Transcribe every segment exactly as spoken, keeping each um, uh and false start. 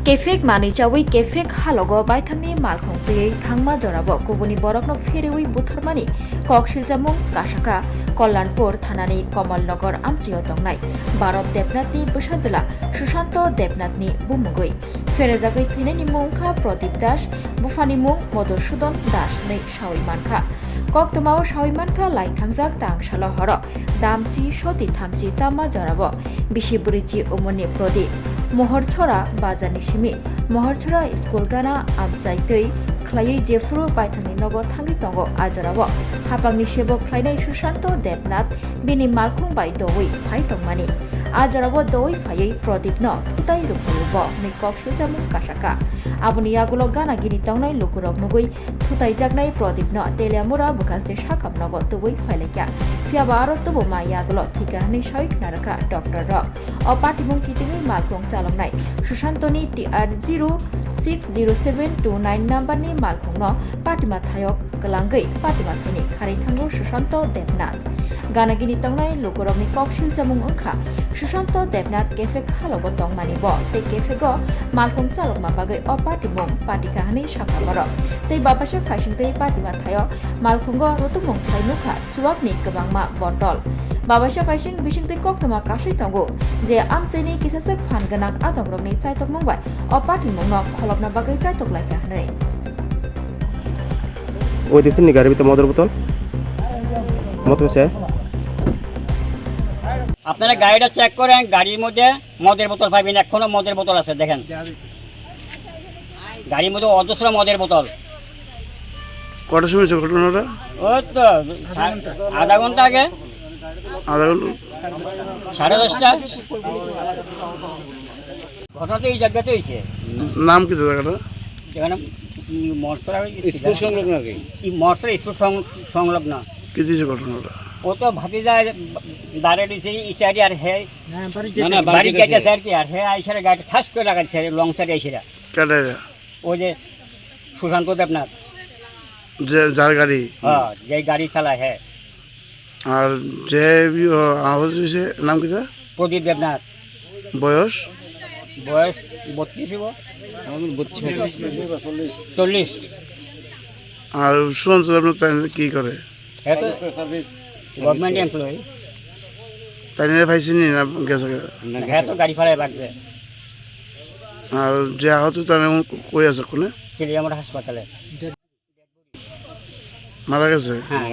Kephek manwi chawi kephek halogo baithangni malkhung twiwi thangma jorao kubuni borokno pheriwi butharmani kok siljamung kasaka Kalyanpur thanani Kamalnagar amchio tongnai Bharat Debnathni bwsajwla Sushanto Debnathni bumungwi. Pherejagwi thwinaini mung wngkha Pradip Das, buphani mung Madhusudhan Das hwnwi sawi mankha. Koktwmao sawi mankha, lai thangjak tang salo horo damchi soti thamchi tamma jorao bisi bwrwichi umorni Pradip Mohorchora bazarni simi Mohorchora school gana amchai twi khlaiwi jephuru baithangni nogo thangwi tongo, a jorao hapangni sebo khlainai Sushanto Debnath bini malkhung bai doui phai tongmani. A jorao doui phaiwi Pradipno thutai rwphaiwi bo hwnwi kok sujamung kasaka. Aboni yagulo gana gini tongnai lukurok nugwi thutaijaknai Pradipno Teliamura bwkhaste sakam nogo tubui phailaikha. Phiyaba aro tubuma yagulo thika hwnwi sawi khna rwkha doctor rok. O patimung kitingwi malkhung chaloknai Sushantoni T R zero six zero seven two nine number ni malkhungno patima thayok kwlangwi patima thaini kharwi thango Sushanto Debnath. Gana gini tongnai lukurokni kok siljamung wngkha Sushanto Debnath kephek halogo tongmani bo tei kephego malkhung chalokma bagwi o patimung patikha hwnwi sakha borok. Tei babaisa phaisingtwi patima thaio malkhungo rutumung khlai nukha chuakni kwbangma botol. Babaisa phaising bisingtwi koktwma kasui tongo je amchaini kisaswk phan gwnang adongrokni chaitokmung bai o patimungno kholopna bagwi chaitok laikha hwnwi. ওই দেখছেন নি গাড়ির ভিতরে মদের বোতল? মদ হয়েছে? আপনারা গাড়িটা চেক করেন, গাড়ির মধ্যে মদের বোতল পাবেন, এখনো মদের বোতল আছে, দেখেন। গাড়ির মধ্যে অজস্র মদের বোতল। কটার সময় হয়েছে ঘটনাটা? ওই তো আধা ঘন্টা আগে। আধা ঘন্টা? সাড়ে দশটা। ঘটনা তো এই জায়গাতে হয়েছে। নাম কি জায়গাটা? এখানে, উম, মর্সরা স্কুল সংলগ্ন আর কি। এই মর্সরা স্কুল সং-, সংলগ্ন। কি দিছে ঘটনাটা? ও তো ভাতিজা দাঁড়িয়ে দিছে, এই সাইডে আর হে না, না, বাড়ি বাড়ি যাইতেছে। যাইতেছে আর কি, আর হে আইসারে গাড়ি ঠাস করে লাগাইছে, লং সাইডে আইসারে। কেডা এরা? ওই যে সুশান্ত দেবনাথ। যে, যার গাড়ি? হ্যাঁ, যে গাড়ি চালায়, হ্যাঁ। আর যে, ইয়ে, আহত হয়েছে, নাম কিতা? প্রদীপ দেবনাথ। বয়স? বয়স বত্রিশ হইব। চল্লিশ। আর সুশান্ত দেবনাথ তাই কি করে? হে তো গভর্নমেন্ট এমপ্লয়ি। তাই নিয়ে পাইছিনি না গেছে? হে তো গাড়ি ভাড়ায় লাগবে। আর যে আহত তাই এখন কই আছে কোনে? তেলিয়ামুড়া হাসপাতালে। মারা গেছে? হ্যাঁ।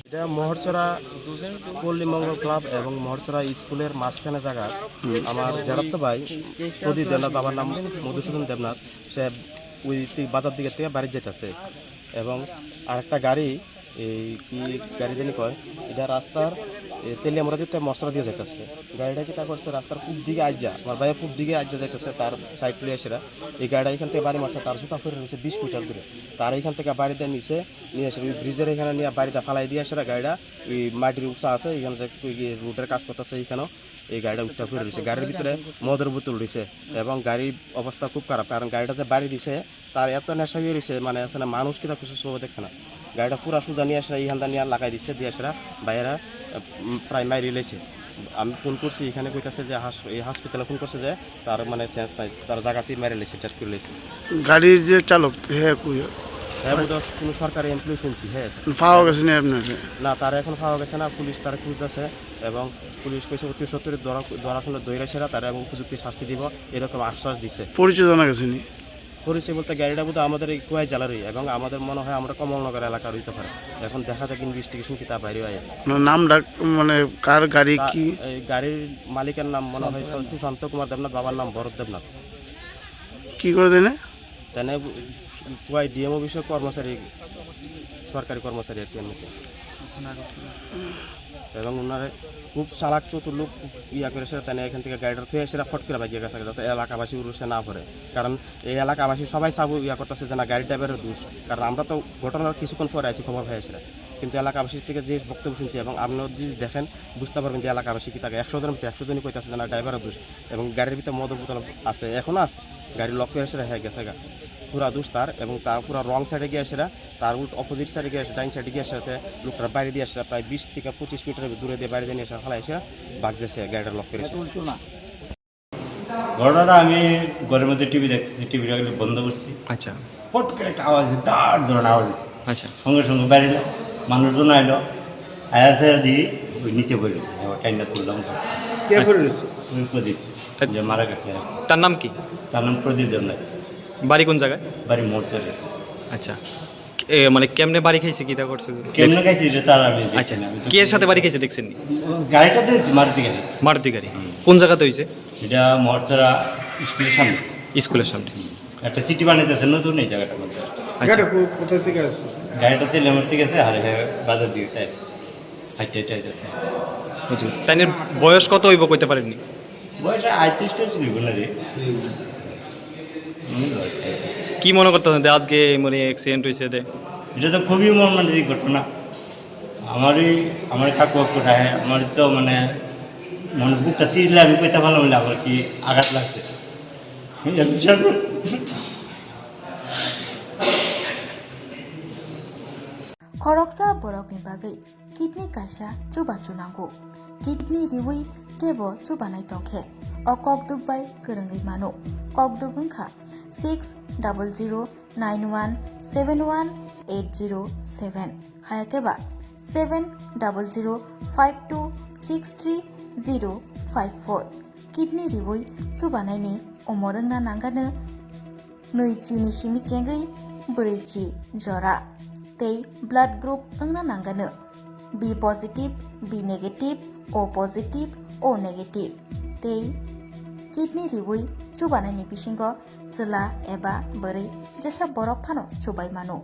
এটা মহরচরা পল্লী মঙ্গল ক্লাব এবং মহরচরা স্কুলের মাঝখানে জায়গা। আমার জেরাত্ত ভাই প্রদীপ দেবনাথ, বাবার নাম মধুসূদন দেবনাথ, সে ওই তি-, বাজার দিকে থেকে বাড়ি যেতেছে এবং আরেকটা গাড়ি, এই কি গাড়ি জানি কয়, এটা রাস্তার, এ, তেলিয়ামুড়া দিতে মশলা দিয়ে যাইতেছে। গাড়িটা কিতা করছে, রাস্তার পূব দিকে আইজা, আমার ভাইয়ের পূব দিকে আইজা যাইতেছে, তার সাইড লইয়া সেরা। এই গাড়িটা এখান থেকে বাড়ি মারছে, তার জুতা পড়ে রয়েছে বিশ মিটার দূরে। তার এখান থেকে বাড়িতে নিচে নিয়ে এসে ওই ব্রিজের এখানে নিয়ে বাড়িতে ফালাই দিয়ে আসে গাড়িটা। ওই মাটির উঁচা আছে, এখানে যে ওই যে রোডের কাজ করতেছে, এখানেও এই গাড়িটা উঠতে পড়ে রয়েছে। গাড়ির ভিতরে মদের বোতল রয়েছে এবং গাড়ির অবস্থা খুব খারাপ, কারণ গাড়িটা যে বাড়ি দিছে, তার এত নেশা হয়ে রয়েছে, মানে আছে না, মানুষ কিনা কিছু চোখে দেখছে না। গাড়িটা পুরা সোজা নিয়ে আসে, ইহানটা নিয়ে লাগাই দিচ্ছে, দিয়ে আসে বাইরে, উম, প্রায় মারি লেছে। আমি ফোন করছি, এখানে কইতাছে যে হাস-, এই হসপিটালে ফোন করছে যে তার মানে সেন্স নাই, তার জায়গাতেই মারি লেছে, ডেথ করে লেছে। গাড়ির যে চালক, হে কই? হ্যাঁ, বোধহয় কোনো সরকারি এমপ্লয়ি শুনছি, হ্যাঁ। পাওয়া গেছে না আপনার? না, তারা এখন পাওয়া গেছে না, পুলিশ তারা খুঁজতেছে এবং পুলিশ কইছে অতি সত্বর ধরা, ধরা শুনে দৈরা সেরা তারা এবং উপযুক্ত শাস্তি দিব, এরকম আশ্বাস দিছে। পরিচয় জানা গেছে নি? পরিচয় বলতে গাড়িটা বোধহয় আমাদের এই কুয়াই জেলারই এবং আমাদের মনে হয় আমরা কমলনগর এলাকার হইতে পারে। এখন দেখা যাক ইনভেস্টিগেশন কিতা বাইরে হয়। না, নাম ডাক, মানে কার গাড়ি তা-, কি? এই গাড়ির মালিকের নাম মনে হয় সুশান্ত কুমার দেবনাথ, বাবার নাম ভরত দেবনাথ। কি করে দেনে? তানে কুয়াই ডিএম অফিসের কর্মচারী, সরকারি কর্মচারী আর কি এমনিতে। এবং ওনারা খুব চালাক চতুর লোক, ইয়া করে সেটা তাই না, এখান থেকে গাড়িটা থুয়ে সেটা ফট করে বাজিয়ে গেছে, যাতে এলাকাবাসী উড়ুসে না পড়ে। কারণ এই এলাকাবাসী সবাই সাবু ইয়া করতেছে যে না, গাড়ি ড্রাইভারের দোষ। কারণ আমরা তো ঘটনার কিছুক্ষণ পরে আছি, খবর হয়ে সেটা। কিন্তু এলাকাবাসীর থেকে যে বক্তব্য শুনছি এবং আপনিও যদি দেখেন, বুঝতে পারবেন যে এলাকাবাসী কি তাকে একশো জনের ভিতরে একশো জনই কইতাছে যে না, ড্রাইভারের দোষ। এবং গাড়ির ভিতরে মদের বোতল আছে, এখনো আছে, গাড়ি লক করে সেটা হয়ে গেছে গা। পুরা দোষ তার এবং তা পুরা রং সাইডে গিয়ে সেটা তার উল্টো অপোজিট সাইডে গিয়ে, ডাইন সাইডে গিয়ে সাথে লোকটার বাইরে দিয়ে আসে, প্রায় বিশ থেকে পঁচিশ মিটার দূরে দিয়ে বাইরে দিয়ে নিয়ে আসে, ফালাই এসে বাগ যাচ্ছে গাড়িটা লক করেছে। ঘটনাটা আমি ঘরের মধ্যে টিভি দেখতেছি, টিভিটা বন্ধ করছি। আচ্ছা। ফট করে একটা আওয়াজ, বিরাট ধরনের আওয়াজ দিচ্ছে। আচ্ছা। সঙ্গে সঙ্গে বাইরে এলো, মানুষজন আইলো, আয়া সে দি ওই নিচে পড়ে গেছে। ওই টাইমটা তুললাম তো। কে পড়ে গেছে? ওই প্রদীপ, আচ্ছা। যে মারা গেছে। তার নাম কি? তার নাম প্রদীপ দেবনাথ। বাড়ি কোন জায়গায়? বাড়ি মোটচরে। আচ্ছা। এ, মানে, কেমনে বাড়ি খাইছে, কিতা করছে? কেমনে খাইছে, এটা তার আমি দেখছি আচ্ছা, না, আমি তো কে এর সাথে বাড়ি খাইছে দেখছেন নি? গাড়িটা তো দেখছি, মারুতি গাড়ি। মারুতি গাড়ি। হুম। কোন জায়গাতে হইছে? এটা মহরচরা স্কুলের সামনে। স্কুলের সামনে। একটা সিটি বানাইতেছে নতুন এই জায়গাটার মধ্যে। আচ্ছা। গাড়ি কো-, কোথা থেকে আসছে? গাড়িটা তেলেমুর থেকে আছে, আর হ্যাঁ, বাজার দিয়ে তাই আছে। হাইটে হাইটে যাচ্ছে। বুঝছি। তাইনের বয়স কত হইব কইতে পারেননি? বয়স আটত্রিশ টাইশ হইব না রে। হুম। কি মনে করতেছেন যে আজকে মানে অ্যাক্সিডেন্ট হয়েছে দে? এটা তো খুবই মর্মান্তিক ঘটনা। আমারই, আমার কাকু কাকু থাকে, আমার তো মানে মনে বুকটা চিরলে আমি কইতে পারলাম না আমার কি আঘাত লাগছে। এই বিশাল Khoroksa borokni bagwi kidney kaisa chubachu nango. Kidney riwi kebo chubanai tongkhe, o kokduk bai kwrwngwi mano. Kokduk wngkha six double zero nine one seven one eight zero seven, hayakhe ba seven double zero five two six three zero five four. Kidney riwi chubanaini omor wngna nangano nwi chini simi chengwi brwi chi jora tei blood group wngna nangano B positive, B negative, O positive, O negative tei kidney riwi chubanaini bisingo chwla eba bwrwi jesa borok phano chubai mano.